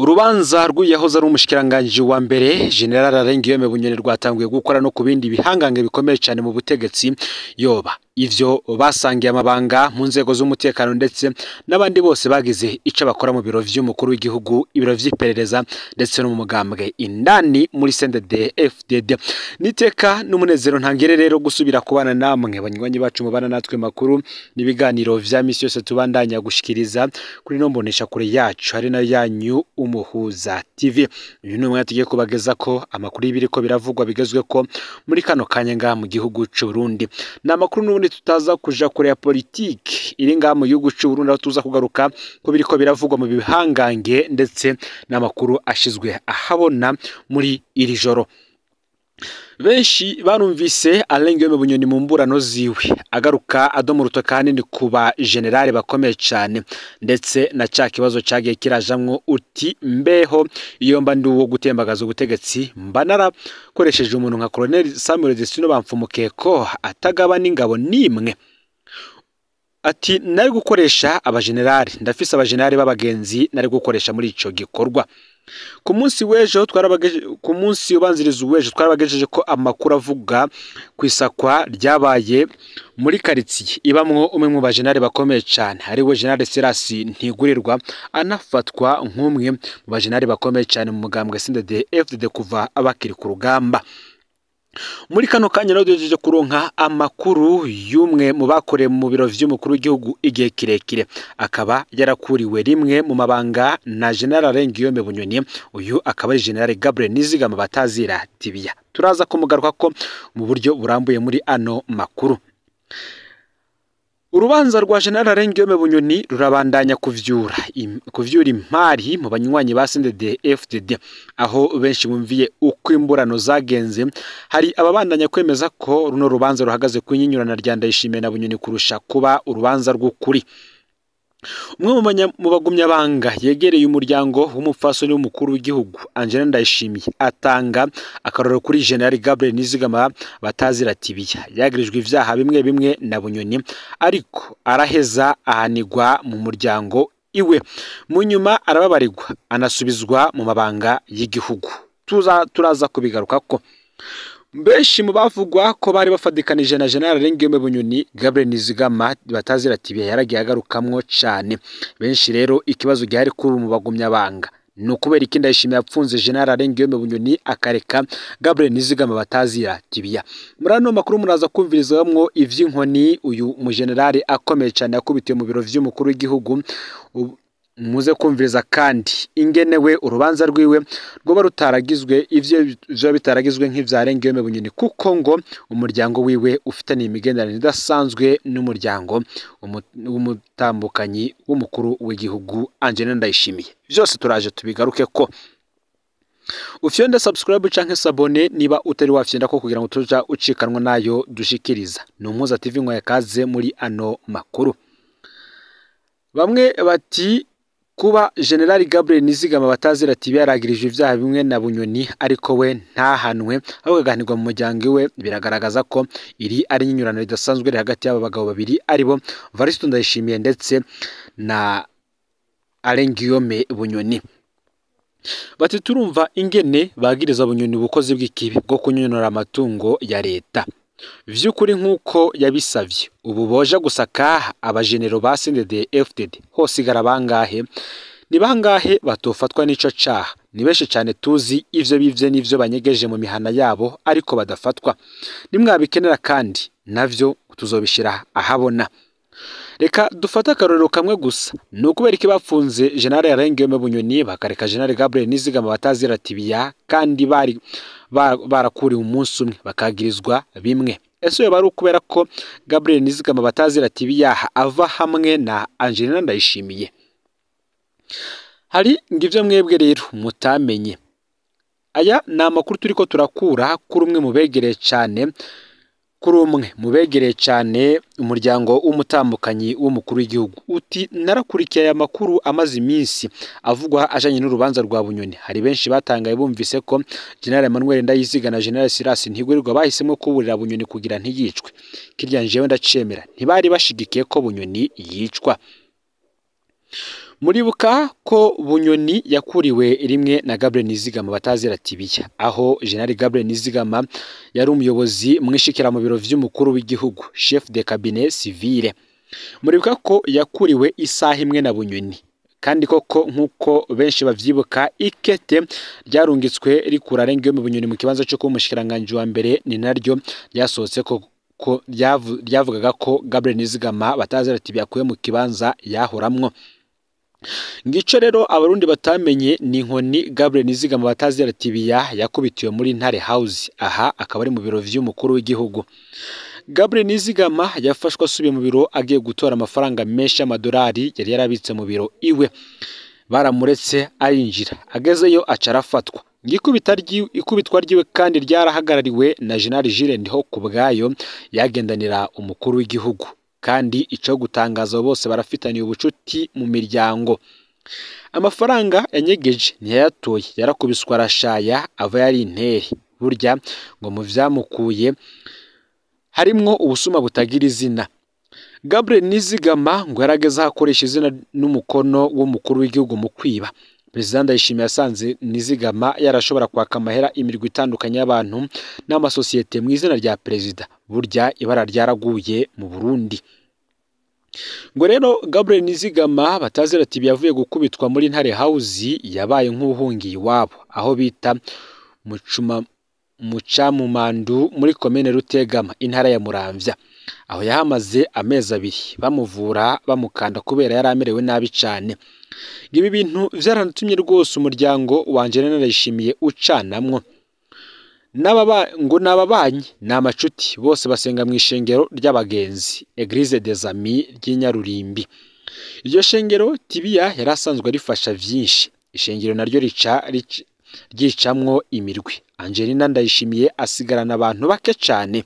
Urubanza rw'uyahoze ari umushikiranganji wa mbere General Alain Guillaume Bunyoni rwatanguye gukora no ku bindi bihangange bikomeye cyane mu butegetsi, yoba ivyo basangiye amabanga mu nzego z'umutekano ndetse n'abandi bose bagize ico bakora mu biro vy'umukuru w'igihugu, ibiro vy'iperereza ndetse no mu mugambwe indani muri CNDD FDD. Niteka n'umunezero ntangere rero gusubira kubana namwe banywanyi bacu mubana natwe makuru n'ibiganiro vya misi yose tubandanya gushikiriza kuri no mbonesha kure yacu hari nayo yanyu Umuhuza TV. Uyu ni umwanya tugiye kubageza ko amakuru y'ibiriko biravugwa bigezwe ko muri kano kanya ngaha mu gihugu c'u Burundi. Ni amakuru n'ubundi tutaza kuja kure ya politiki iri ngaha mu gihugu c'u Burundi, aho tuza kugaruka ko biriko biravugwa mu bihangange ndetse n'amakuru ashizwe ahabona muri iri joro. Benshi barumvise Alain Guillaume Bunyoni mu mburano ziwe agaruka adoma urutoke ahanini ku ba generale bakomeye cyane, ndetse na ca kibazo cagiye kirajamwo uti mbeho iyo mba ndi uwo gutembagaza ubutegetsi mba narakoresheje umuntu nka Colonel Samuel Destino Bamfumukeko atagabana ingabo nimwe. Ati nari gukoresha abagenerali, ndafise abagenerali b'abagenzi nari gukoresha muri ico gikorwa. Ku munsi w'ejo twarabageje, ku munsi ubanziriza uw'ejo twarabagejeje ko amakuru avuga kwisakwa ryabaye muri quartier ibamwo umwe mu bagenerali bakomeye cyane, ari we General Silas Ntigurirwa, anafatwa nk'umwe mu bagenerali bakomeye cyane mu mugambwe CNDD FDD kuva abakiri ku rugamba. Muri kano kanya rero duhejeje kuronka amakuru y'umwe mu bakoreye mu biro vy'umukuru w'igihugu igihe kirekire, akaba yarakuriwe rimwe mu mabanga na General Alain Guillaume Bunyoni. Uyu akaba ari General Gabriel Nizigama batazira Tibia. Turaza kumugaruka ko mu buryo burambuye muri ano makuru. Urubanza rwa General Alain Guillaume Bunyoni rurabandanya kuvyura impari mu banywanyi ba CNDD FDD, aho benshi bumviye uko imburano zagenze. Hari ababandanya kwemeza ko runo rubanza ruhagaze ku nyinyurana rya Ndayishimiye na Bunyoni kurusha kuba urubanza rw'ukuri. Umwe mu bagumyabanga yegereye umuryango w'umupfasoni w'umukuru w'igihugu Angelina Ndayishimiye atanga akarorero kuri General Gabriel Nizigama batazira Tibia, yagirijwe ivyaha bimwe bimwe na Bunyoni ariko araheza ahanigwa mu muryango iwe, mu nyuma arababarirwa anasubizwa mu mabanga y'igihugu. Turaza kubigaruka ko benshi mu bavugwa ko bari bafadikanije na General Alain Guillaume Bunyoni, Gabriel Nizigama batazira Tibia yaragiye agarukamwo cane. Benshi rero ikibazo gihari kuri mu bagumyabanga ni ukubera iki Ndayishimiye yapfunze General Alain Guillaume Bunyoni akareka Gabriel Nizigama batazira Tibia. Muri ano makuru muraza kumvirizamwo ivy'inkoni uyu mugenerali akomeye cane yakubitiwe mu biro vy'umukuru w'igihugu. Muze kumviriza kandi ingenewe urubanza rwiwe rwoba rutaragizwe ivyo vyo bitaragizwe nk'ivya Alain Guillaume Bunyoni, kuko ngo umuryango wiwe ufitaniye imigenderanire idasanzwe n'umuryango w'umutambukanyi w'umukuru w'igihugu Angelina Ndayishimiye. Vyose turaje tubigaruke ko. Ufyonde subscribe canke s'abonner niba utari wafyenda ko kugira ngo tuja ucikanwa nayo dushikiriza. Ni Umuhuza TV nkwaye kaze muri ano makuru. Bamwe bati kuba General Gabriel Nizigama batazira Tibia yaragirijwe ivyaha bimwe na Bunyoni ariko we ntahanwe ahubwo agahanirwa mu muryango iwe, biragaragaza ko iri ari inyurano ridasanzwe riri hagati y'aba bagabo babiri aribo Varisto Ndayishimiye ndetse na Alain Guillaume Bunyoni. Bati turumva ingene bagiriza Bunyoni ubukozi bw'ikibi bwo kunyonora amatungo ya leta. Vy'ukuri nk'uko yabisavye ubu boja gusaka abagenero ba CNDD FDD hosigara bangahe? Ni bangahe batofatwa n'ico caha? Ni benshi cane tuzi ivyo bivye n'ivyo banyegeje mu mihana yabo ariko badafatwa. Nimwabikenera kandi navyo tuzobishira ahabona. Reka dufate akarorero kamwe gusa, ni ukubera iki bafunze General Alain Guillaume Bunyoni bakareka General Gabriel Nizigama batazira Tibia kandi bari barakuriwe umunsi umwe bakagirizwa bimwe? Ese yoba ari ukubera ko Gabriel Nizigama batazira Tibia ava hamwe na Angelina Ndayishimiye? Hari ngivyo mwebwe rero mutamenye. Aya ni amakuru turiko turakura kuri umwe mu begereye cane kuri umwe mu begereye cane umuryango w'umutambukanyi w'umukuru w'igihugu. Uti narakurikiye aya makuru amaze iminsi avugwa ajanye n'urubanza rwa Bunyoni. Hari benshi batangaye bumvise ko General Emmanuel Ndayiziga na General Silas Ntigurirwa bahisemo kuburira Bunyoni kugira ntiyicwe. Kirya njewe ndacemera, ntibari bashigikiye ko Bunyoni yicwa. Muribuka ko Bunyoni yakuriwe rimwe na Gabriel Nizigama batazira Tibiya, aho General Gabriel Nizigama yari umuyobozi mwishikira mu biro vy'umukuru w'igihugu, chef de cabinet civile. Muribuka ko yakuriwe isaha imwe na Bunyoni, kandi koko nk'uko benshi bavyibuka, ikete ryarungitswe rikura Arengiyome Bunyoni mu kibanza cyo kuba umushikiranganji wa mbere ni naryo ryasohotse ko ryavugaga ko Gabriel Nizigama batazira Tibiya akuwe mu kibanza yahoramwo. Ngico rero abarundi batamenye ni inkoni Gabriel Nizigama batazira Tibiya yakubitiwe muri Ntare House, aha akaba ari mu biro vy'umukuru w'igihugu. Gabriel Nizigama yafashwe asubiye mu biro agiye gutora amafaranga menshi y'amadolari yari yarabitse mu biro iwe. Baramuretse arinjira, agezeyo aca arafatwa. Ikubitwa ryiwe kandi ryarahagarariwe na General Jules Ndihokubwayo yagendanira umukuru w'igihugu. Kandi ico gutangaza bose barafitaniye ubucuti mu miryango. Amafaranga yanyegeje ntiyayatoye, yarakubiswe arashaya ava yari intere. Burya ngo mu vyamukuye harimwo ubusuma butagira izina. Gabriel Nizigama ngo yarageze aho akoresha izina n'umukono w'umukuru w'igihugu mu kwiba. Perezida Ndayishimiye yasanze Nizigama yarashobora kwaka amahera imirwi itandukanye y'abantu n'amasosiyete mu izina rya perezida. Burya ibara ryaraguye mu Burundi. Ngo rero Gabriel Nizigama batazira Tibiya yavuye gukubitwa muri Ntare House yabaye nk'uhungiye iwabo, aho bita Mucamumandu muri komine Rutegama, intara ya Muramvya. Aho yahamaze amezi abiri bamuvura bamukanda kubera yari amerewe nabi cane. Ibi bintu vyaranatumye rwose umuryango wanje Ndayishimiye ucanamwo. Ngo n'ababanyi ni amacuti bose basenga mu ishengero ry'abagenzi, Eglise des Amis ry'Inyarurimbi. Iryo shengero Tibiya yari asanzwe arifasha vyinshi. Ishengero naryo rica ryicamwo imirwi. Angelina Ndayishimiye asigarana abantu bake cane.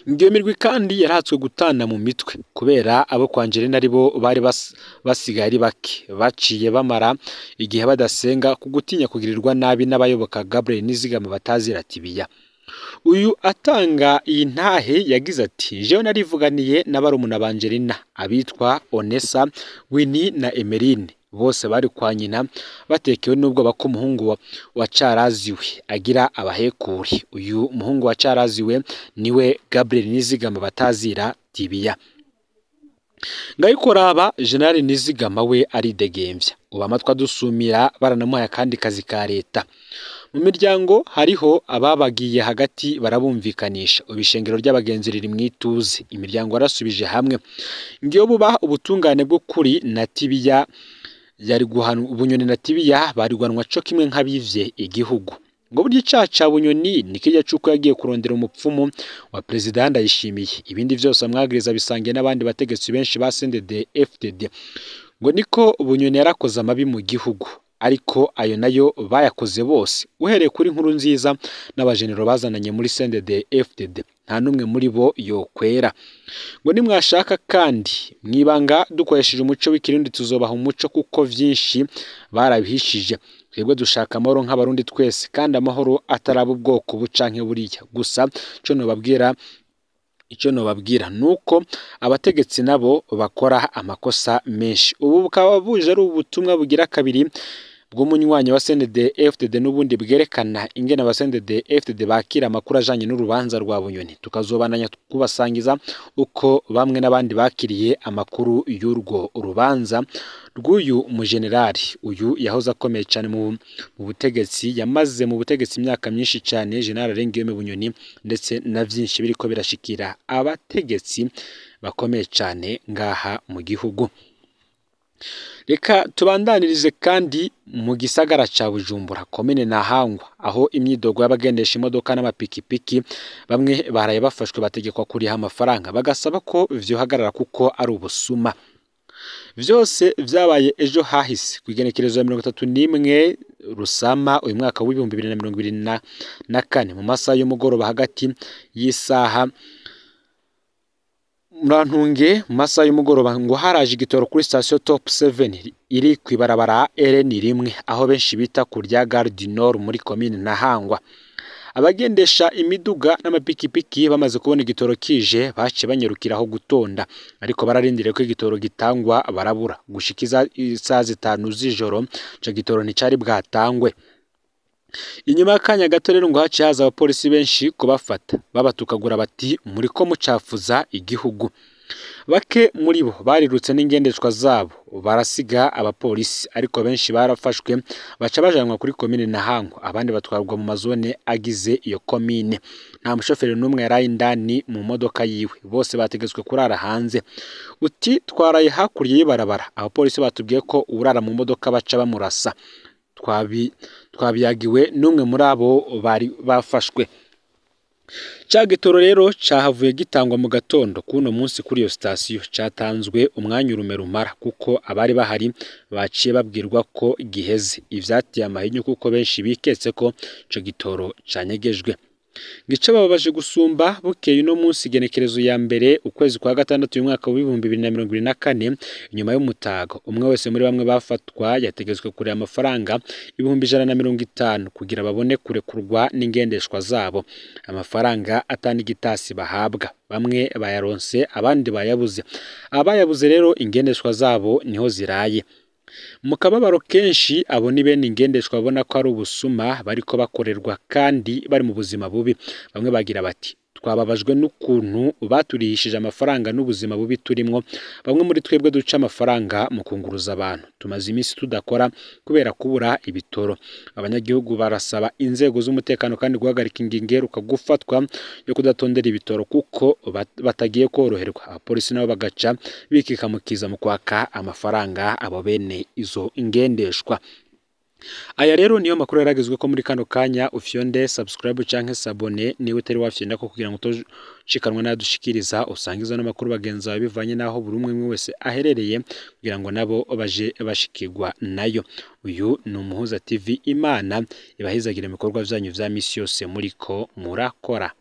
Iyo mirwi kandi yarahatswe gutana mu mitwe kubera abo kwa Angelina aribo bari basigaye ari bake, baciye bamara igihe badasenga ku gutinya kugirirwa nabi n'abayoboka Gabriel Nizigama batazira Tibiya. Uyu atanga iyi ntahe yagize ati: jewe narivuganiye na barumuna ba Angelina abitwa Onesa, Winnie na Emeline, bose bari kwa nyina batekewe n'ubwoba ko umuhungu wa Caraziwe agira abahekure. Uyu muhungu wa Caraziwe niwe Gabriel Nizigama batazira Tibiya. Ngayikoraba General Nizigama we aridegemvya, ubu amatwi adusumira baranamuhaye akandi kazi ka leta. Mu miryango hariho ababagiye hagati barabumvikanisha, ubu ishengero ry'abagenzi riri mwituze, imiryango yarasubije hamwe. Ngiyo buba ubutungane bw'ukuri na Tibiya yari guhanwa, Bunyoni na Tibiya barigwanwa co kimwe nk'abivye igihugu. Ngo burya icaha ca Bunyoni ni kirya c'uko yagiye kurondera umupfumu wa Perezida Ndayishimiye, ibindi vyose amwagiriza bisangiye n'abandi bategetsi benshi ba CNDD FDD. Ngo niko Bunyoni yarakoze amabi mu gihugu, ariko ayo nayo bayakoze bose, uhereye kuri Nkuru Nziza n'abajenero bazananye muri CNDD FDD, nta n'umwe muri bo yokwera. Ngo nimwashaka kandi mwibanga dukoresheje umuco w'ikirundi tuzobaha umuco kuko vyinshi barabihishije. Twebwe dushaka amahoro nk'abarundi twese, kandi amahoro ataraba ubwoko bucanke buriya. Gusa ico nobabwira nuko abategetsi nabo bakora amakosa menshi. Ubu bukaba buje ari ubutumwa bugira kabiri bw'umunywanyi wa CNDD FDD n'ubundi bwerekana ingene aba CNDD FDD bakira amakuru ajanye n'urubanza rwa Bunyoni. Tukazobananya kubasangiza uko bamwe n'abandi bakiriye amakuru y'urwo rubanza rw'uyu mujenerali. Uyu yahoze akomeye cyane mu butegetsi, yamaze mu butegetsi imyaka myinshi cyane, General Arengiyome Bunyoni, ndetse na vyinshi biriko birashikira abategetsi bakomeye cyane ngaha mu gihugu. Reka tubandanirize kandi mu gisagara ca Bujumbura, komine Ntahangwa, aho imyidogo y'abagendesha imodoka n'amapikipiki bamwe baraye bafashwe bategekwa kuriha amafaranga, bagasaba ko vyohagarara kuko ari ubusuma. Vyose vyabaye ejo hahise kw'igenekerezo ya 31 Rusama uyu mwaka w'2024 mu masaha y'umugoroba hagati y'isaha Murantunge mu masaha y'umugoroba ngo haraje igitoro kuri station Top 7 iri kw'ibarabara RN rimwe, aho benshi bita ku rya Gare du Nord muri komine Ntahangwa. Abagendesha imiduga n'amapikipiki bamaze kubona igitoro kije baciye banyarukiraho gutonda, ariko bararindiriye ko igitoro gitangwa barabura gushikiza isaha 5 z'ijoro, ico gitoro nticari bwatangwe. Inyuma y'akanya gato rero ngo haciye haza abapolisi benshi kubafata, babatukagura bati muriko mucafuza igihugu. Bake muri bo barirutse n'ingendeshwa zabo barasiga abapolisi, ariko benshi barafashwe baca bajanwa kuri komine Ntahangwa, abandi batwarwa mu mazone agize iyo komine. Nta mushoferi n'umwe yaraye indani mu modoka yiwe, bose bategetswe kurara hanze. Uti twaraye hakurya y'ibarabara, abapolisi batubwiye ko urara mu modoka baca bamurasa. Twabiyagiwe n'umwe muri abo bari bafashwe. Ca gitoro rero cahavuye gitangwa mu gatondo kuno munsi kuri iyo sitasiyo, catanzwe umwanya urume rumara kuko abari bahari baciye babwirwa ko giheze, ivyateye amahinyu kuko benshi biketse ko ico gitoro canyegejwe. Ngico bababaje gusumba bukeye uno munsi igenekerezo ya mbere ukwezi kwa gatandatu uyu mwaka w'ibihumbi 2024, inyuma y'umutago umwe wese muri bamwe bafatwa yategetswe kuriha amafaranga 150,000 kugira babone kurekurwa n'ingendeshwa zabo, amafaranga atanigitasi bahabwa. Bamwe bayaronse abandi bayabuze, abayabuze rero ingendeshwa zabo niho ziraye. Mu kababaro kenshi abo ni bene ingendeshwa babona ko ari ubusuma bariko bakorerwa kandi bari mu buzima bubi. Bamwe bagira bati twababajwe n'ukuntu baturihishije amafaranga n'ubuzima bubi turimwo. Bamwe muri twebwe duca amafaranga mu kunguruza abantu, tumaze iminsi tudakora kubera kubura ibitoro. Abanyagihugu barasaba inzego z'umutekano kandi guhagarika ingingo iheruka gufatwa yo kudatondera ibitoro kuko batagiye koroherwa. Abapolisi nabo bagaca bikikamukiza mu kwaka amafaranga abo bene izo ngendeshwa. Aya rero niyo makuru yaragezwe ko muri kano kanya. Ufyonde subscribe canke sabone niwe utari wafyonda ko kugira ngo utoshikanwa nadushikiriza, usangiza n'amakuru bagenzi bawe bivanye naho buri umwe wese aherereye kugira ngo nabo baje bashikirwa nayo. Uyu ni Umuhuza TV, Imana ibahezagire mu bikorwa vyanyu vya misi yose muriko murakora.